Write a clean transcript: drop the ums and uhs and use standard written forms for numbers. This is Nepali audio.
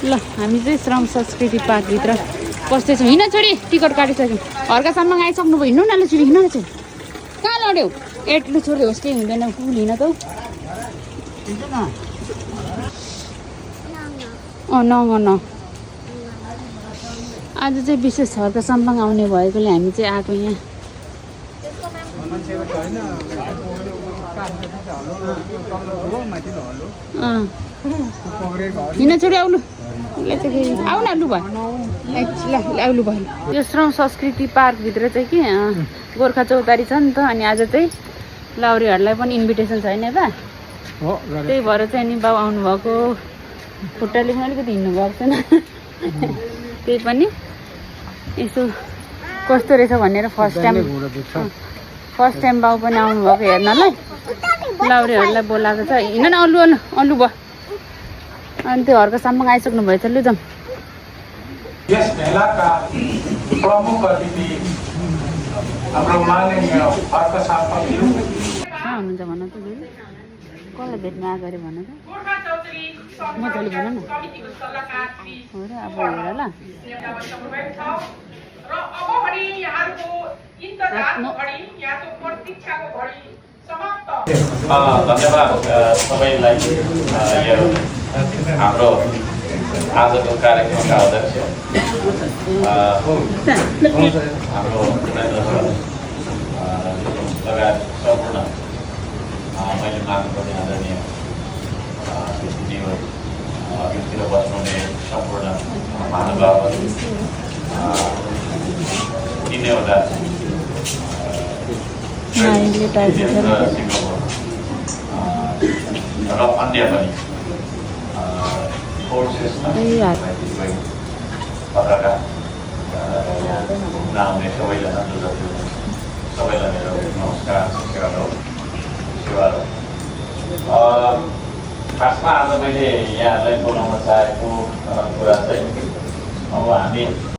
ल हामी चाहिँ श्रम संस्कृति पार्कभित्र पस्दैछौँ। हिँड छोडी, टिकट काटिसक्यौँ। हर्कासम्म आइसक्नु भयो, हिँड्नु न ल छोडी, हिँड्नु न छोडी। कहाँ लड्यौ? एटले छोड्यो, होस् केही हुँदैन, फुल हिँड त। न आज चाहिँ विशेष हर्कासम्म आउने भएकोले हामी चाहिँ आएको यहाँ। हिँड छोडी, आउनु आउ न, लु भयो आउनु भयो। यो श्रम संस्कृति पार्कभित्र चाहिँ कि गोर्खा चौतारी छ नि त, अनि आज चाहिँ लाउरेहरूलाई पनि इन्भिटेसन छैन बा, त्यही भएर चाहिँ नि बाउ आउनुभएको। खुट्टाले पनि अलिकति हिँड्नु भएको छैन, त्यही पनि यसो कस्तो रहेछ भनेर फर्स्ट टाइम बाउ पनि आउनुभएको हेर्नलाई। लाउरेहरूलाई बोलाएको छ, हिँड न, अल्लु भयो। अनि त्यो हर्कासम्म आइसक्नु भएछ, लु जाउँ। यस मेलाका प्रमुख अतिथि हाम्रो माननीय हर्कसाम्पज्यू कहाँ हुनुहुन्छ भन त, कसलाई भेट्न आएको अरे भन त, मजाले भन न। हो र, अब हेर ल। धन्यवाद सबैलाई। हाम्रो आजको कार्यक्रमका अध्यक्ष हाम्रो लगायत सम्पूर्ण मैले माग्नुपर्ने आदरणीय अघितिर बस्नुहुने सम्पूर्ण महानुभावहरू, तिनवटा र अन्य पनि पत्रकार नआउने सबैजना सबैलाई मेरो नमस्कार सेवा। खासमा आज मैले यहाँहरूलाई बोलाउन चाहेको कुरा चाहिँ अब हामी